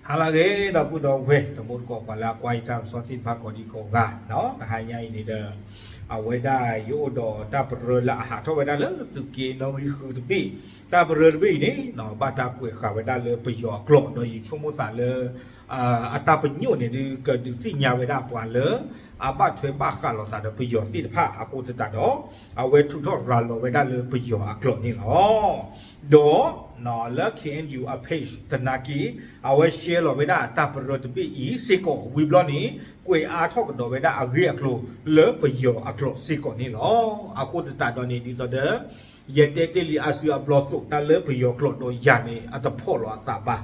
ဟါလၢအဂ့ၤ ဒီပုၢ်ဒီဝဲၢ် တံၤသကိး ပှၤလၢအကွၢ်ယတၢ်ကစီၣ်သ့ၣ်တဖၣ်ကိးဒံကိးဂၤ, တဟါညါအံၤန့ၣ်ဒီး အဝဲဒၣ်ယအိၣ်ဒီးတၢ်ပရၢလၢအဟးထီၣ်ဝဲဒၣ်လၢသုးက့နီၣ်ဂံၢ်ဃုတဘ့ၣ်, တၢ်ပရၢတဘ့ၣ်အံၤန့ၣ် ဘၣ်တၢ်ကွဲးဃာ်ဝဲဒၣ်လၢပယီၤအကျိာ် ဒီးယဆိကမိၣ်သးလၢ အတၢ်ပညိၣ်န့ၣ်ဒုး ကဒုးသ့ၣ်ညါဝဲဒၣ်ပှၤလၢ အဘၣ်ထွဲဘၣ်ဃးလိာ်သးဒီးပယီၤသ့ၣ်တဖၣ်အဃိသတးဒီး အဝဲထုးထီၣ်ရၤလီၤဝဲဒၣ်လၢပယီၤအကျိာ်န့ၣ်လီၤ. ဒီး လၢ ခ့ၣ်အဲၣ်ယူၣ် အ page သနာ်က့ အဝဲ share လီၤဝဲဒၣ်တၢ်ပရၢတဘ့ၣ်အံၤစ့ၢ်ကီး ဝံၤဘျီန့ၣ် ကွဲးအါထီၣ်ကဒီးဝဲဒၣ်အဂ့ၢ်အကျိၤလၢပယီၤအကျိာ်စ့ၢ်ကီးန့ၣ်လီၤ. အဃိသတးဒီးန့ၣ် ဒ်သိးဒီး ယတဲတ့ၢ်လံအါစုအါဘျီအသိး တၢ်လၢပယီၤကျိာ်ဒီးယၤန့ၣ် အတဖီၣ်လီၤအသးဘၣ်,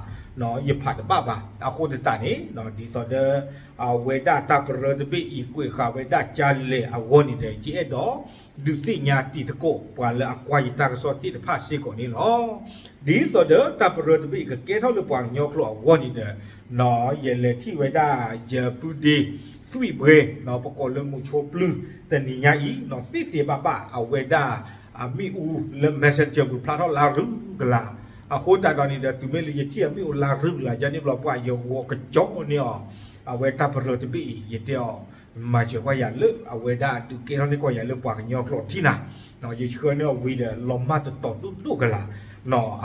ယဖးတဘၣ်ဘၣ်. အဃိသတးန့ၣ် ဒ်သိးဒီး အဝဲဒၣ်တၢ်ပရၢတဘ့ၣ်အံၤ ကွဲးဃာ်ဝဲဒၣ်ကလဲၣ်အဂီၢ်န့ၣ်ဒီး ယအဲၣ်ဒိးဒုးသ့ၣ်ညါတံၤသကိး ပှၤလၢအကွၢ်ယတၢ်ကစီၣ်သ့ၣ်တဖၣ်စ့ၢ်ကီးန့ၣ်လီၤ. ဒ်သိးဒီးတၢ်ပရၢတဘ့ၣ်အံၤ ကကဲထီၣ်လၢပှၤကညီကျိာ်အဂီၢ်န့ၣ်ဒီး ယလဲၤထံၣ်ဝဲဒၣ် ယပုၢ်ဒ့ သွံၣ်ဘှ့ ပကိးလၢမုဆိပျုၢ် တနံၤညါအံၤ သ့ၣ်သ့ၣ်ဘၣ်ဘၣ် အဝဲဒၣ် အမ့ၣ်အူလၢ Messenger ပူၤဖျါထီၣ်လၢရုကလာ်. အဃိသတးဒီးန့ၣ်ဒီး တုၤမ့ၢ်လၢယထံၣ်အမ့ၣ်အူလၢရုကလာ်ယါန့ၣ်ဘျီ ပှၤယဂီၤကကၠီန့ၢ်အီၤ အဝဲတၢ်ပရၢတဘ့ၣ်အံၤ ယတဲအီၤ မၤစၢၤကွၢ်ယၤလၢ အဝဲဒၣ်ဒုးကဲထီၣ်န့ၢ်ကွၢ်ယၤလၢပှၤကညီကျိာ်ထံၣ်နၤ, ယဆှၢန့ၢ်အီၤဝံၤဒီး လီၤမၢ်တတီၤဒိၣ်ဒိၣ်ကလာ်,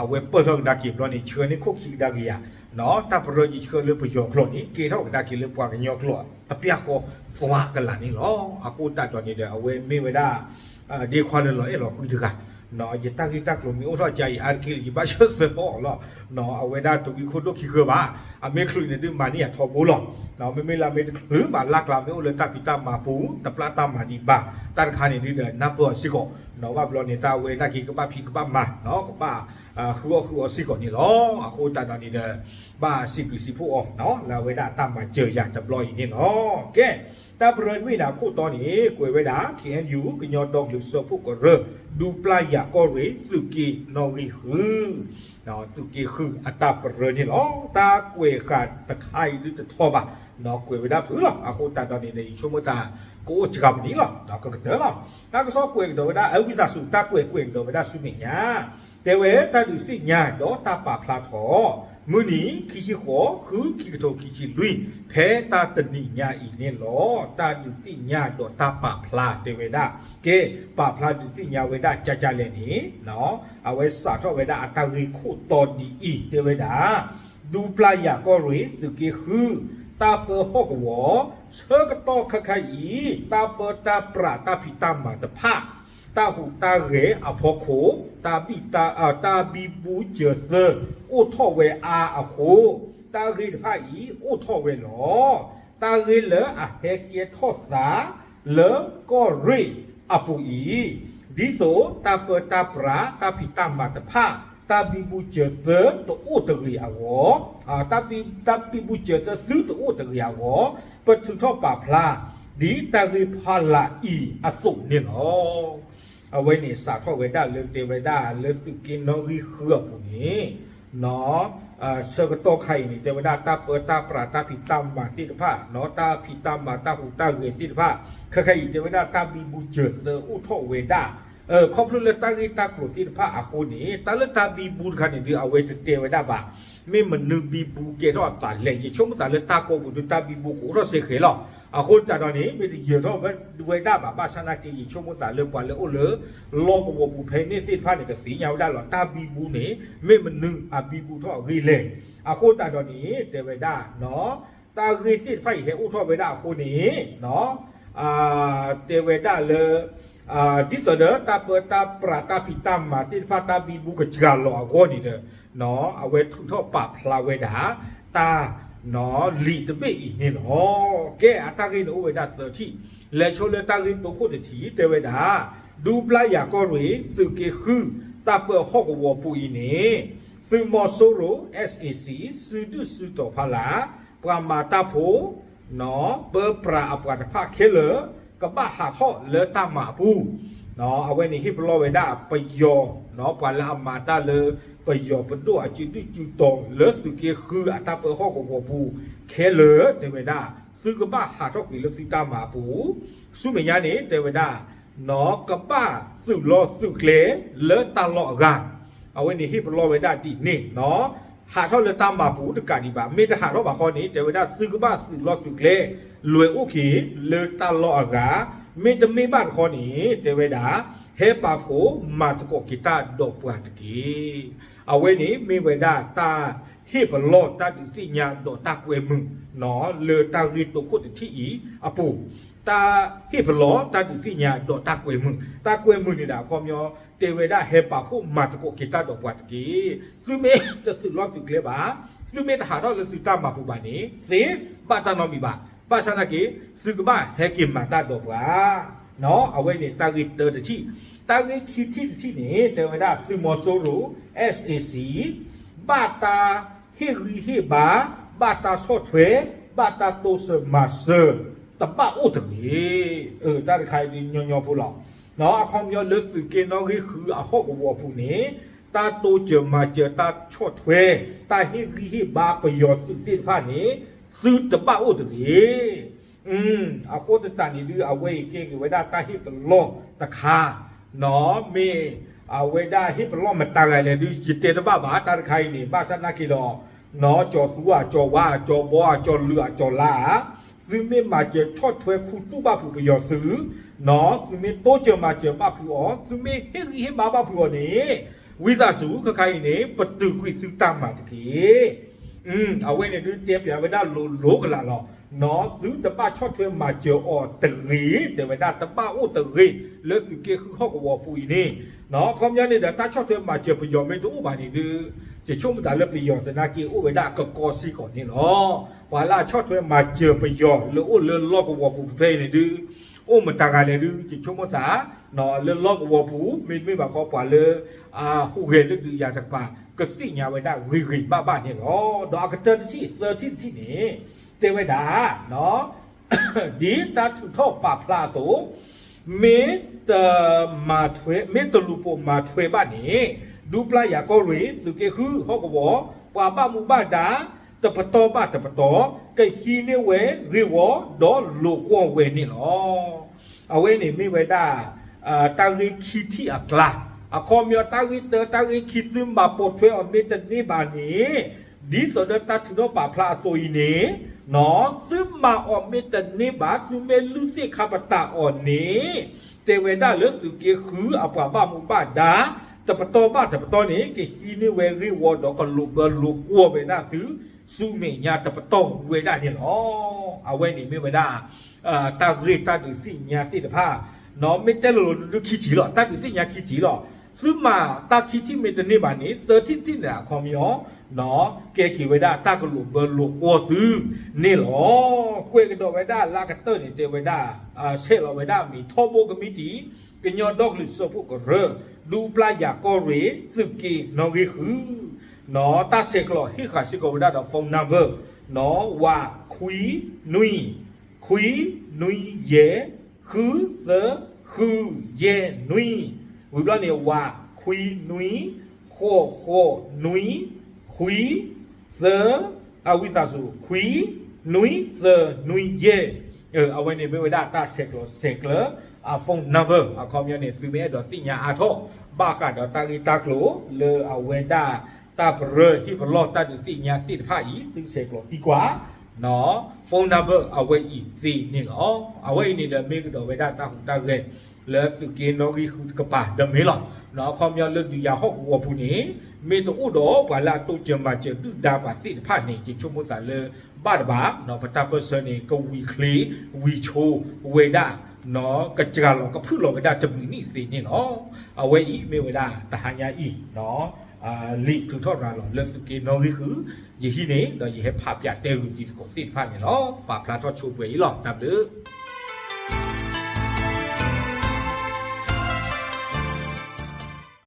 အဝဲပၢၢ်ထီၣ်ကဒါက့ၤဘျီန့ၣ် ဆှၢန့ၢ်ခိၣ်ခံကဒါက့ၤယၤ, တၢ်ပရၢယဆှၢလၢပယီၤကျိာ်န့ၣ် ကဲထီၣ်ကဒါက့ၤလၢပှၤကညီကျိာ် တပျၢ်ဃီသွါကလာ်န့ၣ်လီၤ. အဃိသတးဒီးန့ၣ်ဒီး အဝဲမ့ၢ်ဝဲဒၣ် ဒ့ခွါလၢလီၤအဲၣ်လီၤကွံတဂၤ, ယတၢ်ဂ့ၢ်တၢ်ကျိၤမ့ၢ်အိၣ်ထီၣ်ကါအံၤ အါတက့ၢ်လၢယဘၣ်ဆၢသၢအီၤလီၤ. အဝဲဒၣ်တဝံခိၣ်ဒိၣ်ခံဃၢဘၣ်, အမ့ၢ်ချုးန့ၣ်ဒုးမၤန့ၢ်ယၤထီဘိလီၤ. မ့မ့ၢ်လၢအမ့ၢ်တချုးဘၣ် လၢ်ကျါမ့ၢ်အိၣ်လၢတၢ်ဖံးတၢ်မၤပူၤ တပျၢ်တၢ်မၤဒံးဘၣ်, တၢ်တခါန့ၣ်ဒုးဒီးနၢ်ပၢၢ်အီၤစ့ၢ်ကီး, ဘၣ်ဘျီန့ၣ် တၢ်ဝဲဒၣ်က့ၤကဘၣ်ဖံးကဘၣ်မၤ, ကဘၣ် ဃုအီၣ်ဃုအီစ့ၢ်ကီးန့ၣ်လီၤ. အဃိသတးဒီးန့ၣ်ဒီး ဘၣ်စံးဘျုးစံးဖှိၣ်အီၤ လၢအဝဲဒၣ်တၢ်မၤစၢၤယၤတဘျီအံၤန့ၣ်လီၤ. ကဲ, တၢ်ပရၢတဘ့ၣ်န့ၣ်အခိၣ်တီန့ၣ် ကွဲးဝဲဒၣ် ခ့ၣ်အဲၣ်ယူၣ် ကညီဒီကလုာ်စၢဖှိၣ်ကရၢ ဒူပျၢ်ယၤကီၢ်ရ့ၣ် သုးက့နီၣ်ဂံၢ်ဃု သုးက့ဃုအတၢ်ပရၢန့ၣ်လီၤ. တၢ်ကွဲးဃာ်တခါအံၤဒုးတထီဘၣ်, ကွဲးဝဲဒၣ်ဖုလီၤ. အဃိသတးဒီးန့ၣ်ဒီး ယဆိကမိၣ်သး ကအိၣ်စှၤပနံးလီၤ, ကကတၢၢ်လီၤ. တၢ်ကစီၣ်ကွဲးကဒီးဝဲဒၣ် အဝံသးစူၤ တၢ်ကွဲးကွဲးကဒီးဝဲဒၣ်ဆူမဲာ်ညါ တဲဝဲတၢ်ဒုးသ့ၣ်ညါဒီးတၢ်ပာ်ဖျါထီၣ် မုၢ်နံၤ ခံဆံဃိး ဃု ခံကထိခံဆံလွံၢ် ဖဲတၢ်တနံၤညါအံၤန့ၣ်လီၤ. တၢ်ဒုးသ့ၣ်ညါဒီးတၢ်ပာ်ဖျါတဲဝဲဒၣ် ကဲ ပာ်ဖျါဒုးသ့ၣ်ညါဝဲဒၣ်ကကလဲၣ်န့ၣ် အဝဲစးထီၣ်ဝဲဒၣ်အတၢ်ဂ့ၢ်ခိၣ်တီဒ်အံၤ တဲဝဲဒၣ် ဒူပျၢ်ယၤကီၢ်ရ့ၣ် သုးက့ဃု တၢ်ပၢဟီၣ်ကဝီၤ ဆၢကတီၢ်ခဲခါအံၤ တၢ်ပၢတၢ်ပြးတၢ်ဖံးတၢ်မၤတဖၣ် တၢ်ဟူးတၢ်ဂဲၤအဖီခိၣ် တၢ်ဘံၣ်တၢ် တၢ်ဘံဘူစၢၤသၢအိၣ်ထီၣ်ဝဲအါအဃိ တၢ်ဂ့ၢ်တဖၣ်အံၤအိၣ်ထီၣ်ဝဲလီၤ. တၢ်ဂ့ၢ်လၢအဟဲကဲထီၣ်သးလၢကီၢ်ရ့ၣ်အပူၤအံၤ ဒ်သိးတၢ်ပၢတၢ်ပြး တၢ်ဖံးတၢ်မၤတဖၣ် တၢ်ဘံဘူစၢၤသၢတအိၣ်တဂ့ၤအဂီၢ်, တၢ်ဘံ တၢ်ဘံဘူစၢၤသၢသုတအိၣ်တဂ့ၤအဂီၢ် ပထုးထီၣ်ပာ်ဖျါ ဒ်တၢ်ဂ့ၢ်ဖီလာ်အံၤအသိးန့ၣ်လီၤ. အဝဲန့ၣ်စးထီၣ်ဝဲဒၣ်လၢတဲဝဲဒၣ်လၢသုးက့နီၣ်ဂံၢ်ဃုအပူၤန့ၣ် ဆၢကတီၢ်ခါအံၤန့ၣ် တဲဝဲဒၣ်တၢ်ပၢတၢ်ပြးတၢ်ဖံးတၢ်မၤသ့ၣ်တဖၣ် တၢ်ဖံးတၢ်မၤတၢ်ဟူးတၢ်ဂဲၤသ့ၣ်တဖၣ် ခဲခါအံၤတဲဝဲဒၣ်တၢ်ဘံဘူစၢၤသၢအိၣ်ထီၣ်ဝဲဒၣ် ခီဖျိလၢတၢ်ဂ့ၢ်တၢ်ကျိၤသ့ၣ်တဖၣ်အဃိန့ၣ် တၢ်လၢတၢ်ဘံဘူတခါန့ၣ်ဒုး အဝဲတတဲဝဲဒၣ်ဘၣ်. မ့ၢ်မနုၤဘံဘူကဲထီၣ်အသးလဲၣ် ယဆိကမိၣ်သးလၢတၢ်ကိးပူၤဒုးတၢ်ဘံဘူကအိၣ်ထီၣ်စ့ၢ်ကီးလီၤ. အဃိသတးဒီးန့ၣ် မ့ၢ်တယၢၤထီၣ်ဝဲဒၣ်ဘၣ် ဘၣ်ဆၣ်သနာ်က့ ယဆိကမိၣ်သးလၢပှၤလၢအိၣ်လၢ လီၢ်ကဝီၤပူၤဖဲန့ၣ်သ့ၣ်တဖၣ်န့ၣ် ကသ့ၣ်ညါဝဲဒၣ်လီၤ. တၢ်ဘံဘူန့ၣ် မ့ၢ်မနုၤအဘံဘူထီၣ်အဂ့ၢ်လဲၣ်. အဃိသတးဒီးန့ၣ် တဲဝဲဒၣ် တၢ်ဂ့ၢ်သ့ၣ်တဖၣ်အံၤဟဲအိၣ်ထီၣ်ဝဲဒၣ်အဃိန့ၣ် တဲဝဲဒၣ်လၢ ဒ်သိးဒီးတၢ်ပၢတၢ်ပြးတၢ်ဖံးတၢ်မၤသ့ၣ်တဖၣ် တၢ်ဘံဘူကစှၤလီၤအဂီၢ်န့ၣ်ဒီး အဝဲထုးထီၣ်ပာ်ဖျါဝဲဒၣ် တၢ် လံာ်တဘ့ၣ်အံၤန့ၣ်လီၤ. ကဲ အတၢ်ဂ့ၢ်န့ၣ်အိၣ်ဝဲဒၣ်သၢထံၣ်, လဲၤဆိလၢတၢ်ဂ့ၢ်တိခိၣ်တထံၣ် တဲဝဲဒၣ် ဒူပျၢ်ယၤကီၢ်ရ့ၣ် သုးက့ဃု တၢ်ပၢဟီၣ်ကဝီၤပူၤအံၤန့ၣ် သုးမီၤစိရိၤ SAC စုဒုၣ်စုတီၤဖီလာ် ပှၤမၤတၢ်ဖိ ပၢပြးအပှၤတဖၣ်ခဲလၢာ် ကဘၣ်ဟးထီၣ်လၢတၢ်မၤအပူၤ, အဝဲန့ၣ်ဟ့ၣ်ပလီၢ်ဝဲဒၣ်ပယီၤ ပှၤလၢအမၤတၢ်လၢပယီၤပဒိၣ်အစုဒုၣ်စုတီၤလၢသုးက့ဃုအတၢ်ပၢဟီၣ်ကဝီၤပူၤခဲလၢာ် တဲဝဲဒၣ် သုကဘၣ်ဟးထီၣ်ကွံာ်လၢသုတၢ်မၤအပူၤ, ဆူမဲာ်ညါန့ၣ် တဲဝဲဒၣ် ကဘၣ်သုးလီၢ်သုးကျဲလၢတၢ်လီၢ်အဂၤ, အဝဲန့ၣ်ဟ့ၣ်ပလီၢ်ဝဲဒၣ်ဒ်န့ၣ်လီၤ. ဟးထီၣ်လၢတၢ်မၤပူၤတကးဒံးဘၣ်, မ့ၢ်တဟးထီၣ်ဘၣ်ဃီန့ၣ် တဲဝဲဒၣ်သုကဘၣ်သုးလီၢ်သုးကျဲ လဲၤအိၣ်က့ၤလၢတၢ်လီၢ်အဂၤ, မ့တမ့ၢ်ဘၣ်တခီန့ၣ် တဲဝဲဒၣ် ဟဲပာ်ဖှိၣ်မၤသကိးက့ၤတၢ်ဒီးပှၤတက့ၢ်. အဝဲန့ၣ်မ့ၢ်ဝဲဒၣ်တၢ်ဟ့ၣ်ပလီၢ်တၢ်ဒုးသ့ၣ်ညါဒီးတၢ်ကွဲမုာ် လၢတၢ်ဂ့ၢ်တိခိၣ်တထံၣ်အံၤအပူၤ, တၢ်ဟ့ၣ်ပလီၢ်တၢ်ဒုးသ့ၣ်ညါဒီးတၢ်ကွဲမုာ်, တၢ်ကွဲမုာ်န့ၣ်ဒီးအခီပညီ တဲဝဲဒၣ်ဟဲပာ်ဖှိၣ်မၤသကိးက့ၤတၢ်ဒီးပှၤတက့ၢ်. သုမ့ၢ်တသုးလီၢ်သုးကျဲဘၣ်, သုမ့ၢ်တဟးထီၣ်လၢသုတၢ်မၤပူၤဘၣ်န့ၣ် သ့ဘၣ်တၢ်နီတမံၤဘၣ်. ဘၣ်ဆၣ်သနာ်က့ သုကဘၣ်ဟဲက့ၤမၤတၢ်ဒီးပှၤ အဝဲန့ၣ်တၢ်ဂ့ၢ်တၢတထံၣ်. တၢ်ဂ့ၢ်ခံထံၣ်တထံၣ်န့ၣ် တဲဝဲဒၣ်သုးမီၤစိရိၤ SAC ဘၣ်တၢ်ဟ့ၣ်ဂံၢ်ဟ့ၣ်ဘါ, ဘၣ်တၢ်ဆီၣ်ထွဲ, ဘၣ်တၢ်တိစၢၤမၤစၢၤ တဘၣ်အိၣ်တဂ့ၤ. တၢ်တခါအံၤဒုးညီညီဖိလီၤ. အခီပညီလၢသုးက့နီၣ်ဂံၢ်ဃုအဟီၣ်ကဝီၤပူၤန့ၣ် တၢ်တိစၢၤမၤစၢၤ တၢ်ဆီၣ်ထွဲ တၢ်ဟ့ၣ်ဂံၢ်ဟ့ၣ်ဘါပယီၤသုးသ့ၣ်တဖၣ်န့ၣ် သုတဘၣ်အိၣ်တဂ့ၤ. အဃိသတးန့ၣ်ဒုး အဝဲအံၤကဲက့ၤဝဲဒၣ်တၢ်ဟ့ၣ်ပလီၢ်တခါ, မ့ၢ်အဝဲဒၣ်ဟ့ၣ်ပလီၢ်မတၤဂၤလဲၣ်ဒုး ယတဲတဘၣ်ဘၣ် တၢ်တခါအံၤန့ၣ်. ဘၣ်ဆၣ်သနာ်က့ဒီး ကၠီၤသူဧါ, ကၠီၤဝါဧါ, ကၠီၤဘီဧါ, ကၠီၤလုာ်ဧါ, ကၠီၤလါဧါ, သုမ့ၢ်မၤစၢၤဆီၣ်ထွဲခူသူၣ်ဘၣ်ဖုးပယီၤသုး, သုမ့ၢ်တိစၢၤမၤစၢၤဘၣ်ဖုးအီၤ, သုမ့ၢ်ဟ့ၣ်ဂံၢ်ဟ့ၣ်ဘါဘၣ်ဖုးအီၤန့ၣ် ဝံသးစူၤ ခဲခါအံၤန့ၣ် ပတုာ်ကွံာ်သုတၢ်မၤတက့ၢ်. အဝဲန့ၣ်ဒုးတဲပၠးဝဲဒၣ်လိၤလိၤကလာ်လီၤ. သုတဘၣ်ဆီၣ်ထွဲမၤစၢၤအီၤတဂ့ၤ, တဲဝဲဒၣ်တဘၣ်အိၣ်တဂ့ၤ လၢသုးက့ဃုဟီၣ်ကဝီၤပူၤအံၤန့ၣ်. အခီပညီန့ၣ်ဒီး တၢ်ဆီၣ်ထွဲမၤစၢၤပယီၤမ့ၢ်တအိၣ်ဘၣ်န့ၣ်ဒုး ယဆိကမိၣ်သးလၢပယီၤသနာ်က့အိၣ်ဝဲဒၣ်ကကီစ့ၢ်ကီးန့ၣ်လီၤ. ပှၤလၢအဆီၣ်ထွဲမၤစၢၤပယီၤလၢအိၣ်လၢလီၢ်ကဝီၤပူၤဖဲအံၤန့ၣ်ဒုး အိၣ်မတၤဂၤလဲၣ်ဒုး ယဆိကမိၣ်သး လၢလီၢ်ကဝီၤပူၤ မ့တမ့ၢ်ဘၣ်ဃီပှၤလၢ အဟူးဂဲၤလၢဒုးယၤတကပၤ ကသ့ၣ်ညါဝဲဒၣ်ဂ့ၤဂ့ၤဘၣ်ဘၣ်န့ၣ်လီၤ. ဒီးအကတၢၢ်တထံၣ် သၢထံၣ်တထံၣ်န့ၣ် တဲဝဲဒၣ် ဒ်တၢ်ထုးထီၣ်ပာ်ဖျါအသိး မ့ၢ်တ မ့ၢ်တလူၤပိာ်မၤထွဲဘၣ်န့ၣ် ဒူပျၢ်ယၤကီၢ်ရ့ၣ် သုးက့ဃုဟီၣ်ကဝီၤ ပှၤဘၣ်မူဘၣ်ဒါ တပတီၢ်ဘၣ်တပတီၢ် ကဟံးန့ၢ်ဝဲဂ့ၢ်ဝီ ဒီးလိာ်ကွီၢ်ဝဲန့ၣ်လီၤ. အဝဲန့ၣ်မ့ၢ်ဝဲဒၣ် တၢ်ဂ့ၢ်ခံထံၣ်အကျါ, အခီပညီတၢ်ဂ့ၢ်တၢ တၢ်ဂ့ၢ်ခံ သုမၤပိာ်ထွဲအီၤမ့ၢ်တန့ၢ်ဘၣ်န့ၣ် ဒ်သိးဒီးတၢ်ထုးထီၣ်ပာ်ဖျါအသိးအံၤန့ၣ် သုမၤအီၤမ့ၢ်တန့ၢ်ဘၣ် သုမ့ၢ်လုၢ်သ့ၣ်ခါပတာ်အီၤန့ၣ် တဲဝဲဒၣ်လၢသုးက့ဃုအပှၤဘၣ်မူဘၣ်ဒါ တပတီၢ်ဘၣ်တပတီၢ်န့ၣ် ကဟံးန့ၢ်ဝဲဂ့ၢ်ဝီဒီးကလိာ်ဘၢလိာ်ကွီၢ်ဝဲဒၣ်သု ဆူမဲာ်ညါတပတီၢ်ဝဲဒၣ်န့ၣ်လီၤ. အဝဲန့ၣ်မ့ၢ်ဝဲဒၣ် တၢ်ဂ့ၢ်တၢ်ဒုးသ့ၣ်ညါသ့ၣ်တဖၣ် မ့ၢ်တဲလိၤလိၤဒုးခံထံၣ်လီၤ, တၢ်ဒုးသ့ၣ်ညါခံထံၣ်လီၤ. သုမၤတၢ်ခံထံၣ်မ့ၢ်တန့ၢ်ဘၣ်န့ၣ် သၢထံၣ်တထံၣ်န့ၣ်အခီပညီ ကဲက့ၤဝဲဒၣ်တၢ်ကလိာ်ဘၢလိာ်ကွီၢ်သုန့ၣ်လီၤ. ကွဲးကဒီးဝဲဒၣ်လၢအကတၢၢ်န့ၣ် တဲဝဲဒၣ် ဆဲးလီၤဝဲဒၣ်အမံၤထီဘိကမံးတံာ် ကညီဒီကလုာ်စၢဖှိၣ်ကရၢ ဒူပျၢ်ယၤကီၢ်ရ့ၣ် သုးက့နီၣ်ဂံၢ်ဃု တၢ်ဆဲးကျိးဟ့ၣ်ဃာ်စ့ၢ်ကီးဝဲဒၣ်ဒီး phone number ဝးခွံနွံ ခွံနွံယဲၢ် ဃုသၢဃုယဲၢ်နွံ, ဝံၤဘျီန့ၣ် ဝးခွံနွံ ဃိးဃိးနွံ ခွံသၢ အဝံသးစူၤ ခွံနွံသၢနွံယဲၢ်. အဝဲန့ၣ်မ့ၢ်ဝဲဒၣ်တၢ်ဆဲးကျိးဆဲးကျၢ အ phone number အခီပညီန့ၣ် သုမ့ၢ်အဲၣ်ဒိးသ့ၣ်ညါအါထီၣ် ဘၣ်ဃးဒီးတၢ်ဂ့ၢ်တၢ်ကျိၤလၢအဝဲဒၣ် တၢ်ပရၢဟ့ၣ်ပလီၢ်တၢ်ဒုးသ့ၣ်ညါသ့ၣ်တဖၣ်အံၤ သုဆဲးကျိးသံကွၢ် phone number အဝဲအံၤသ့န့ၣ်လီၤ. အဝဲအံၤန့ၣ်ဒီးမ့ၢ်ကဒီးဝဲဒၣ်တၢ်ဟူးတၢ်ဂဲၤ လၢသုးက့နီၣ်ဂံၢ်ဃုတကပၤဒီးမ့ၢ်လီၤ. အခီပညီလၢဒုးယၤဟီၣ်ကဝီၤပူၤန့ၣ် မ့ၢ်တအိၣ်ဒီးပှၤလၢအတိစၢၤမၤစၢၤဒုၣ်ဒါပှၤသ့ၣ်တဖၣ်န့ၣ် ယဆိကမိၣ်သးလၢ ဘၣ်တဘၣ် ပတၢ်ပၢၢ်ဆၢန့ၣ် ကဝံၤချ့ဝံၤဆိဝဲဒၣ် ကစှၤလီၤကဖုၣ်လီၤဝဲဒၣ်တမံၤနံၣ်သ့န့ၣ်လီၤ. အဝဲအံၤမ့ၢ်ဝဲဒၣ်တဟါညါအံၤ လံာ်ထုးထီၣ်ရၤလီၤလၢသုးက့နီၣ်ဂံၢ်ဃု ယဟံးန့ၣ် ဒီးယဟဲဖးပၠးတဲဂုာ်တံၤသကိးသ့ၣ်တဖၣ်န့ၣ်လီၤ. ပာ်ဖျါထီၣ်ဆိပှဲၤအံၤလီၤ. တၢ်ဘျုး